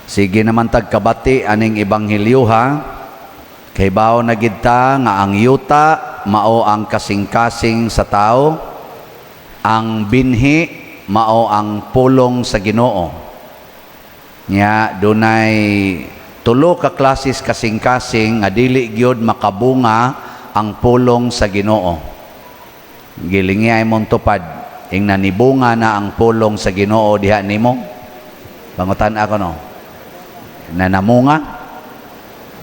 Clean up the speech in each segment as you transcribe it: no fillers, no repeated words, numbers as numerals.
Sige naman tagkabati aning ebanghelyo ha. Kay bao na gid ta nga ang yuta mao ang kasing-kasing sa tao, ang binhi mao ang pulong sa Ginoo. Nya dunay tulo ka klases kasing-kasing nga dili gyud makabunga ang pulong sa Ginoo. Gilingi ay mong tupad ing nanibunga na ang pulong sa Ginoo diha nimo. Pangutan ako no. Na namunga.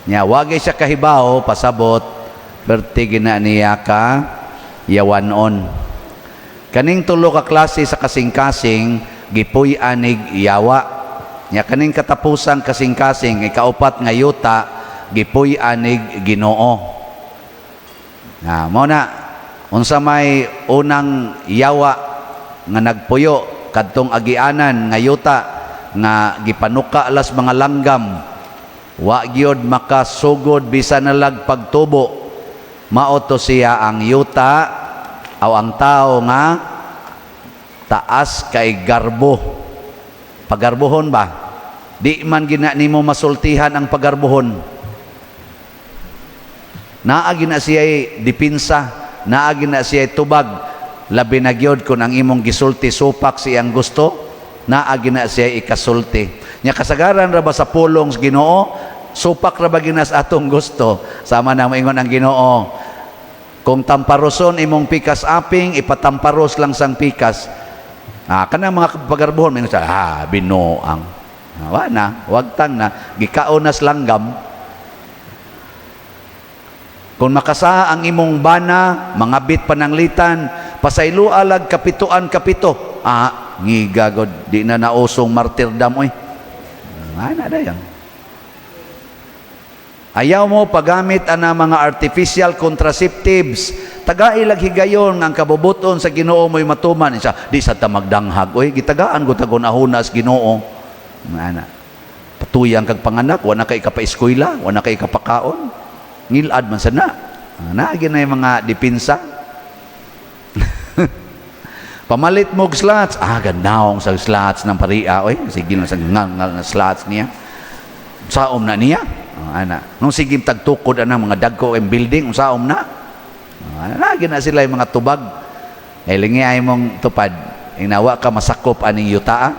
Nya wagay siya kahibaw pasabot perti gina niya ka yawanon. Kaning tulo ka klase sa kasing-kasing gipuy-an nig yawa. Nya kaning katapusang kasing-kasing, ikaupat nga yuta, gipuy-an nig Ginoo. Na mo na unsa may unang yawa nga nagpuyo kadtong agianan nga yuta nga gipanuka las mga langgam, wa gyud makasugod bisan nalag pagtubo. Mao to siya ang yuta aw ang tao nga taas kay garbo, pagarbohon ba. Di man gina nimo masultihan ang pagarbohon. Naa gina siya dipinsa, naa gina siya tubag, labi na gyud kung ang imong gisulti supak sa iyang gusto. Naa gina siya ikasulti nya. Kasagaran ra ba sa pulong sa Ginoo, supak ra ba gina sa atong gusto. Sama na moingon ang Ginoo, kung tamparoson imong pikas aping, ipatamparos lang sang pikas. Ah, kanang mga pagarbohon moingon sa binuang. Ah, wa na wagtang na gikaon nas langgam. Kung makasa ang imong bana, mangabit pananglitan, pasaylo alag kapituan kapito. Ah, ngiga god, di na nausong martyrdom oy. Ah, na dayon. Ayaw mo paggamit ana mga artificial contraceptives. Tagai lag higayon nga ang kabubuton sa Ginoo mo'y matuman. Isa, di sa ta magdanghag. Oy, gitagaan ko tagon ahunas Ginoo. Ana. Patuyang kag panganak, wala kay kapaeskwela, wala kay kapakaon. Ngilad man sana. Naa na yung mga dipinsa. Pamalit mo og slots. Ah, ganaong sa slots ng paria. Oy, sige lang sa ngal ngal na slots niya. Saom na niya. Ah, ana. Nung sige tagtukod anang mga dagko ang building, saom na. Ah, lagi na sila yung mga tubag. Ay lingi ay mong tupad. Inawa ka masakop aning yuta.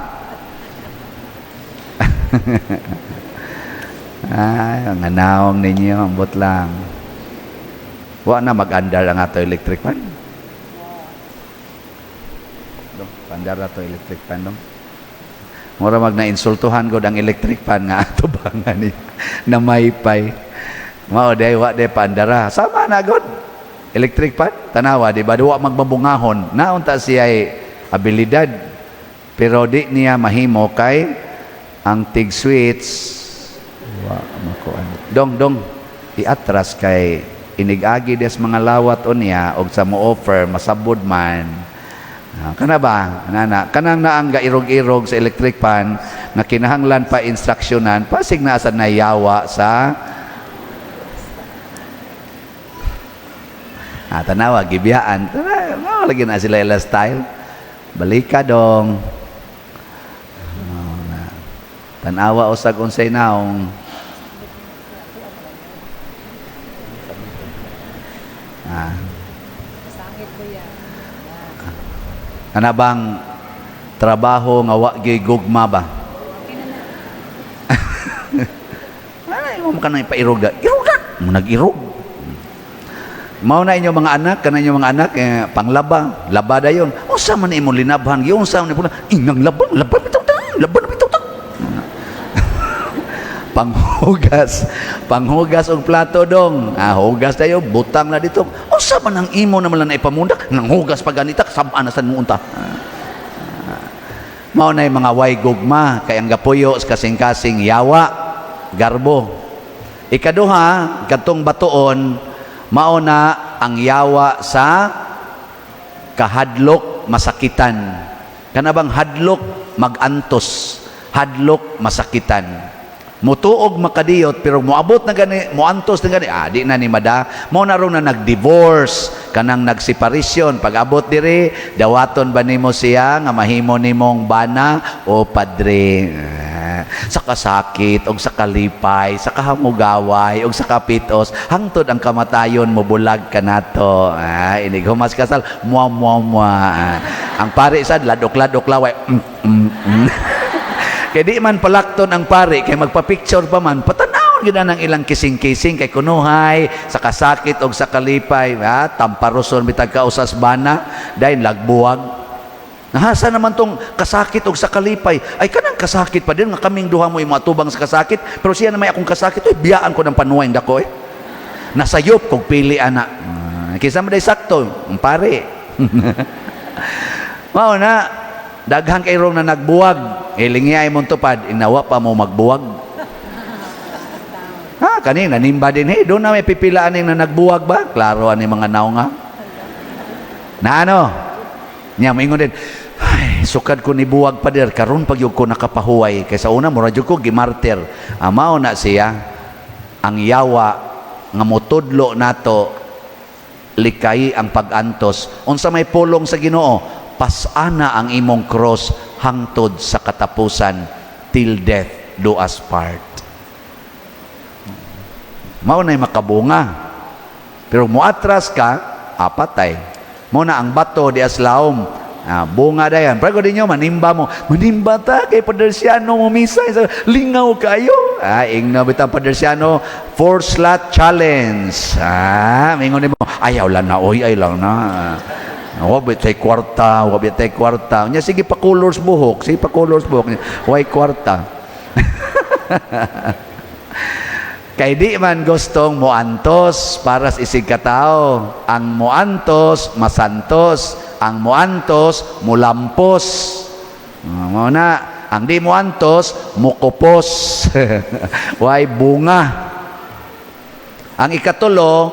Ay, ang naong ninyo, ambot lang. Wa na mag-andar ang ato electric fan. Dong, pandar ato electric fan dong. Mura mag na-insultuhan gud ang electric fan nga ato bangan ni na maypay. Mao day wa day paandara. Sama na gud. Electric fan, tanawa di ba, duwa magbabungahon. Naunta siya abilidad. Pero di niya mahimo kay ang tig switch wa makuan. Dong dong iatras kay inigagi des mga lawat unya og sa mo offer masabod man. Ah, kana ba? Nana, kanang naang gairog-irog sa electric fan nga kinahanglan pa instructionan, pasig na sa nayawa sa tanawa gibiyaan. Tanawa lagi na sila ila style. Balika dong. Oh, na. Tanawa usag unsay naong. Ah. Sangit ko yan. Kana bang trabaho nga wa gyud gugma ba? Okay na na. Ay, mo ka nang ipairog. Irog na. Mo nag-irog. Mao na inyo mga anak, kana inyo mga anak, eh, panglaba, laba dayon. Unsa man imo linabhan, giunsa man imo ingang laban, laban bitaw ta, laban bitaw ta. Panghugas, panghugas og plato dong. Ah, hugas tayo, butang na dito. Unsa man ang imo naman lang na ipamundak, nang hugas pa ganita, sama na sad mo unta. Ah, mao na yung mga way gugma kay ang gapuyo sa kasing-kasing yawa, garbo. Ikaduha, kadtong batuon, mao na ang yawa sa kahadlok masakitan. Kana bang hadlok magantos, hadlok masakitan. Mutuog makadiyot pero moabot na gani, moantos na gani, ah, di na ni mada. Mao na ron na nag-divorce, kanang nagseparation. Pag abot diri, dawaton ba nimo siya nga mahimo nimong bana o padre? Ah, Sa kasakit og sa kalipay, sa kahamugaway og sa kapitos, hangtod ang kamatayon mobulag kanato. Ah, inig humas kasal, mua mua mua. Ah, ang pari sad ladok-ladok laway. Kay di man palakton ang pari kay magpa-picture pa man, patanawon gid ang ilang kising-kising kay kunuhay sa kasakit og sa kalipay, ha, tamparoson bitag kausas bana, dayon lagbuwag. Nahasa naman tong kasakit og sa kalipay. Ay, kanang kasakit pa din nga kaming duha mo atubang sa kasakit, pero siya na may akong kasakit, oy, biyaan ko ng panuway dako eh. Nasayop kog pili ana. Kinsa man day sakto, ang pare. Mao na daghan kay rong na nagbuwag. Ilingyay mong tupad, inawa pa mo magbuwag. Ha, kani nanimba din eh. Doon na may pipilaan na nagbuwag ba? Klaro ani mga naunga. Na ano? Nya moingon din, ay, sukad ko ni buwag, pader, karon pag ko nakapahuway. Kaysa una, mura jud ko gimartir. Mao na siya, ang yawa nga motudlo nato likay ang pag-antos. Unsa may pulong sa Ginoo? Pasana ang imong cross hangtod sa katapusan, till death do us part. Mao na'y makabunga. Pero muatras ka, apatay. Mao na ang bato di aslawom. Ah, bunga dayan. Pero din nyo, manimba mo. Manimba ta kay Padersiano mo misa. Lingaw kayo. Ah, ingna bitang Padersiano, four slot challenge. Ah, mingon mo, ayaw lang na, oy, ay lang na. Wa bitay kwarta, wa bitay kwarta. Nya sige pa colors buhok, sige pa colors buhok. Way kwarta. Kay di man gustong moantos para sa isig katao. Ang moantos, masantos. Ang moantos, mulampos. Mao na, ang di moantos, mukupos. Way bunga. Ang ikatulo,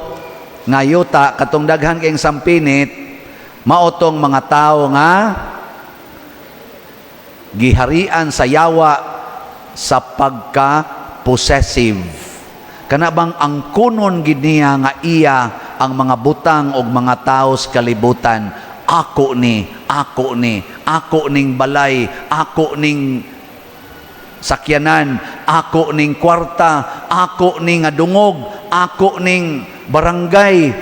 nga yuta, katong daghan kayong sampinit, maotong mga tao nga giharian sa yawa sa pagka-possessive. Kana bang ang kunon gid niya nga iya ang mga butang og mga tao sa kalibutan. Ako ni, ako ni, ako ning balay, ako ning sakyanan, ako ning kwarta, ako ning dungog, ako ning barangay,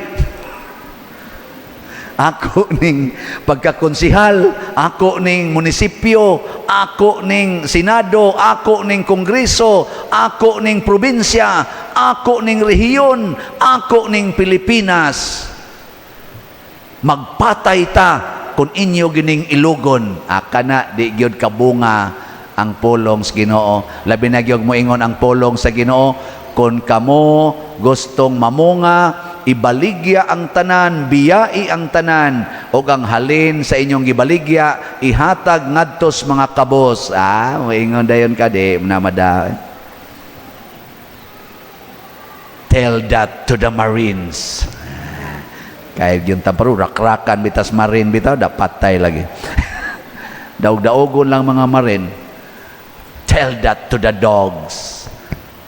ako ning pagkakonsihal, ako ning munisipyo, ako ning senado, ako ning kongreso, ako ning probinsya, ako ning rehiyon, ako ning Pilipinas. Magpatay ta kung inyo gining ilugon. Akana di gyud kabunga ang pulong sa Ginoo. Labi na gyud moingon ang pulong sa Ginoo, kung kamo gustong mamunga, ibaligya ang tanan, biyai ang tanan, ug ang halin sa inyong gibaligya ihatag ngadto sa mga kabos. Ah, moingon dayon ka, di na mada. Tell that to the Marines. Kay yung tamparo, rakrakan bitas marine bitaw, dapat tay lagi. Daog-daogon lang mga marine. Tell that to the dogs.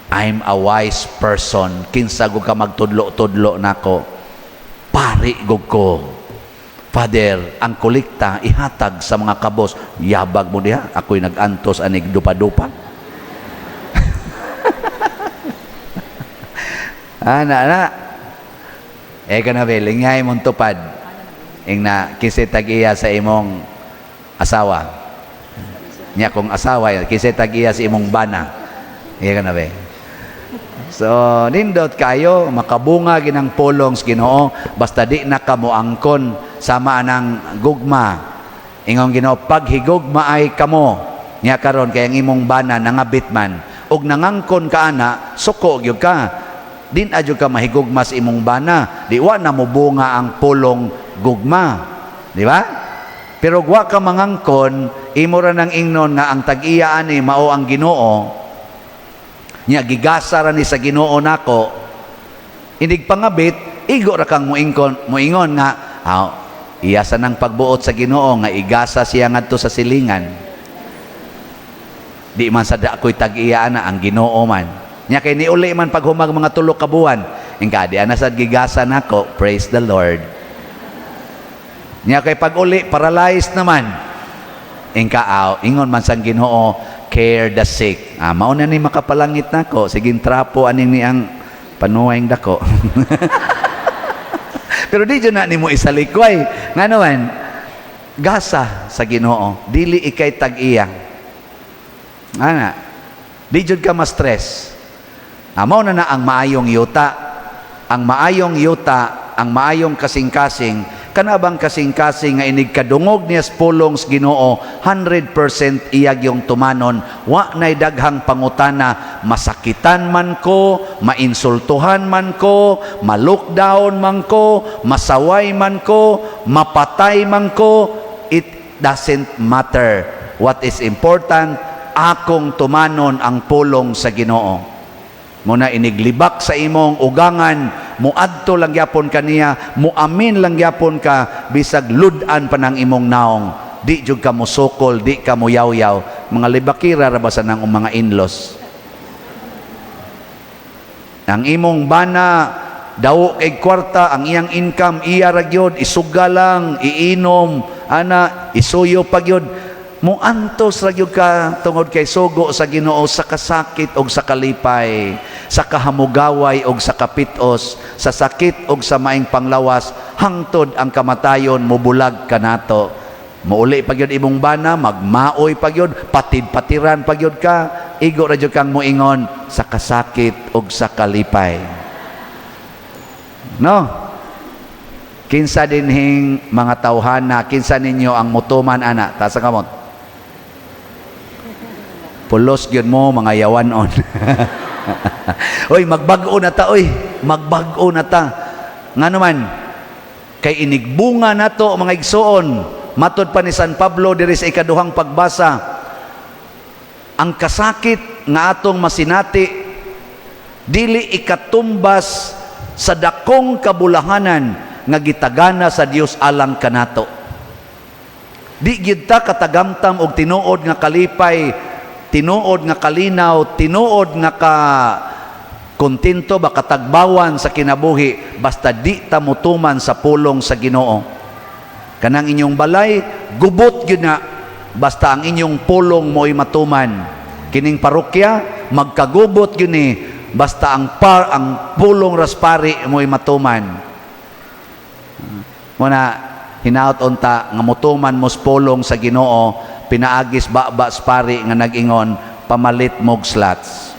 I'm a wise person. Kinsa gud ka magtudlo-tudlo nako. Pari gud ko. Father, ang kolekta ihatag sa mga kabos. Yabag mo diha, ako'y nag-antos anig dupa-dupa. Ana na. Eh kana be, lingay mong tupad. Ing na kinsa tag-iya sa imong asawa. Nya kung asawa, kinsa tag-iya sa imong bana. Iya kana be. So, nindot kayo, makabunga ginang pulong sa Ginoo, basta di na ka moangkon sama anang gugma. Ingong Ginoo, paghigugma ay kamo. Nya karon kay ang imong bana nangabit man ug nangangkon ka ana, suko gyud ka. Din adyo ka mahigugma sa imong bana, di wa na mobunga ang pulong gugma, di ba? Pero wa ka mangangkon, imo ra nang ingnon nga ang tag-iya ani mao ang Ginoo. Nya gigasa ra ni sa Ginoo nako. Inig pangabit, igo ra kang moingkon, moingon nga aw, iya sa nang pagbuot sa Ginoo nga igasa siya ngadto sa silingan. Di man sa ako'y tag-iya ana, ang Ginoo man. Nya kay niuli man paghumag mga 3 ka buwan, ingka di ana sad gigasa nako, praise the Lord. Nya kay pag uli paralyzed naman. Ingka aw, ingon man sang Ginoo, Care the sick. Ah, mao na ni makapalangit nako, sige trapo aning ni ang panuwayng dako. Pero di jud na nimo isalikway. Ngano man, gasa sa Ginoo, dili ikay tag-iya. Ana, di jud ka ma-stress. Ah, mao na na ang maayong yuta. Ang maayong yuta, ang maayong kasing-kasing, kana bang kasing-kasing nga inig kadungog niya sa pulong sa Ginoo, 100% iyag yung tumanon, wa nay daghang pangutana, masakitan man ko, mainsultuhan man ko, ma-lockdown man ko, masaway man ko, mapatay man ko, it doesn't matter. What is important, akong tumanon ang pulong sa Ginoo. Muna iniglibak sa imong ugangan, muadto lang gyapon kaniya, muamin lang gyapon ka bisag lud-an pa ng imong naong. Di jud ka musukol, di ka muyawyaw. Mga libakira ra ba sa nang mga in-laws? Ang imong bana dawo kay kwarta, ang iyang income iya ra gyud, isuga lang, iinom, ana, isuyo pa gyud. Muantos ra gyud ka tungod kay sugo sa Ginoo sa kasakit og sa kalipay, sa kahamugaway og sa kapitos, sa sakit og sa maing panglawas, hangtod ang kamatayon mobulag kanato. Muuli pa gyud imong bana, magmaoy pa gyud, patid-patiran pa gyud ka, igo ra gyud kang moingon sa kasakit og sa kalipay. No? Kinsa dinhing mga tawhana, kinsa ninyo ang mutuman ana? Taas ang kamot. Pulos gyud mo mga yawanon. Oy, magbag-o na ta oy, magbag-o na ta. Ngano man, kay inigbunga nato, mga igsuon, matod pa ni San Pablo diri sa ikaduhang pagbasa, ang kasakit nga atong masinati dili ikatumbas sa dakong kabulahanan nga gitagana sa Dios alang kanato. Di gyud ta katagamtam og tinuod nga kalipay, tinuod nga kalinaw, tinuod nga ka kontento ba, katagbawan sa kinabuhi basta di ta mutuman sa pulong sa Ginoo. Kanang inyong balay gubot gyud na basta ang inyong pulong mo'y matuman. Kining parokya magkagubot gyud ni basta ang pulong ras pari mo'y matuman. Muna hinaot unta nga mutuman mo sa pulong sa Ginoo pinaagis baba sa pari nga nag-ingon pamalit mog slots.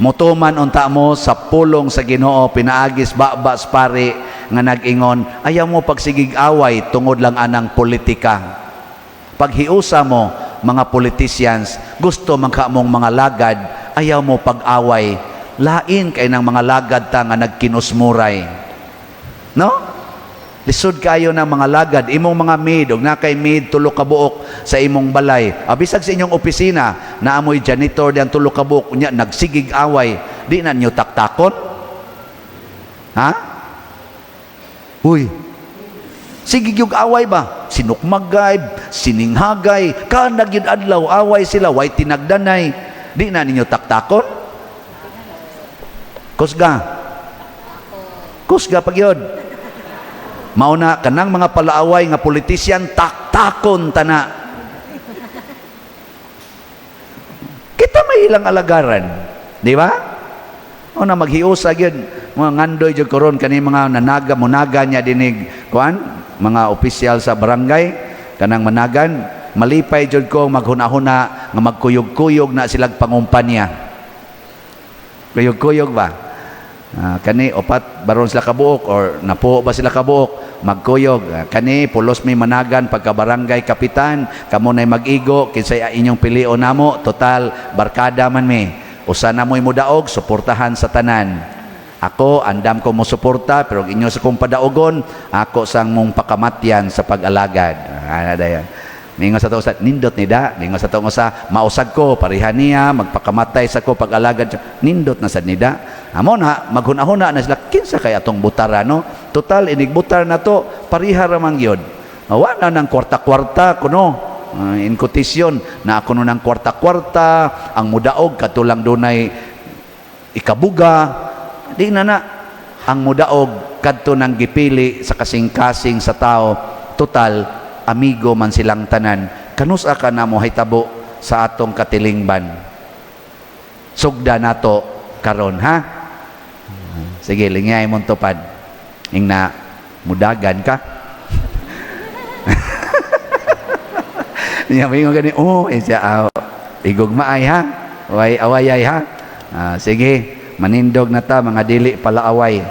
Mutuman unta mo sa pulong sa Ginoo pinaagis baba sa pari nga nag-ingon ayaw mo pagsigig away tungod lang anang politika. Paghiusa mo mga politicians, gusto man ka mong mga lagad, ayaw mo pag-away. Lain kay ng mga lagad ta nga nagkinusmuray. No? Lisod kayo ng mga lagad, imong mga maid, og na kay maid tulo ka buok sa imong balay. Abisag sa inyong opisina, naamoy janitor diyan tulo ka buok, unya nagsigig away, di na niyo taktakon? Ha? Uy. Sige yung away ba? Sinukmagay, sininghagay, kanag yun adlaw, away sila, way tinagdanay. Di na ninyo taktakon? Kusga. Kusga pag yun. Mauna kanang mga palaaway nga politician, taktakon tana. Kita may ilang alagaran, di ba? O na maghiusa gyud mga ngandoy jud karon kani mga nanaga munaga niya dinig kuan mga opisyal sa barangay kanang managan, malipay jud ko maghuna-huna nga magkuyog-kuyog na silag pangumpanya. Kuyog-kuyog ba? Kani upat baron sila kabuok or napuo ba sila kabuok, magkuyog. Kani pulos may managan pagka barangay kapitan, kamo nay mag-igo kinsay inyong pilion namo, total barkada man mi, usa na mo'y mudaog, suportahan sa tanan. Ako andam ko mo suporta, pero inyo sa kong padaogon, ako sang mong pakamatyan sa pag-alagad. Ana dayon. Ningon sa sa nindot ni da, ningon sa tong usa, mausag ko pareha niya magpakamatay sa ko pag-alagad, nindot na sad nida. Amo na maghuna-huna na sila kinsa kay atong butara, no? Total inigbutar na to pareha ra man gyud. Wa na nang kwarta-kwarta kuno. In quotation na kuno ng kwarta-kwarta ang mudaog katulang dunay ikabuga, di na na ang mudaog kadto nang gipili sa kasing-kasing sa tao, total amigo man silang tanan. Kanus-a ka na mo haytabo sa sa atong katilingban. Sugda nato karon, ha. Sige, lingay mong tupad. Ingna mudagan ka. Niya moingon gani, oh, eh, siya, ah, igugmaay ha. Way awayay ha. Ah, sige, manindog na ta mga dili pala away.